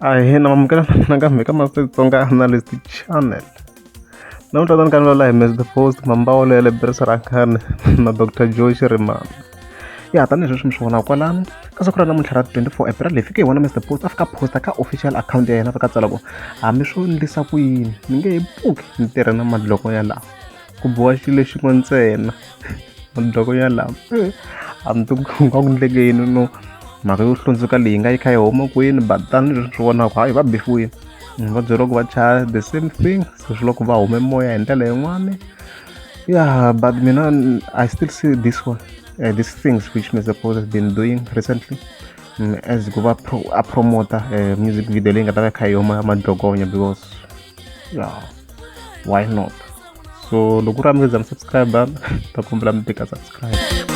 Ahee na mamukela nakambe ka Master Tsonga Analyst Channel. Namuntlha ta ni kanela hi Mr Post Mambawolo ya le Rangani na Dr Joe Shirimani. Ya tanihileswi mi swi vonaka kwalano ka siku ra namuntlha ra 24 April hi fike hi vona Mr Post a fika posta ka official account ya yena a fika tsala ku hambi swo ndlisa ku yini ni nge he pfuki ni tirhe na madloko ya lawa ku boha xilo xin'we ntsena madloko ya lama a ni tivi ku nga ku endleke yini no mhaka yo hlundzuka leyi nga yi kha yi huma kwini but tanihileswi swi vonaka hayi va bifiwile va byeriwa ku va chaya the same thing se swi loko va hume moya hi ndlela yin'wani yeah but mina I still see this one these things which Mr Post has been doing recently as ku va pro, a promota music video leyi nga ta va kha yi huma ya madlokonya because yeah why not so loko ku ri a mi nge za mi subscribe ta kombela mi tika subscribe.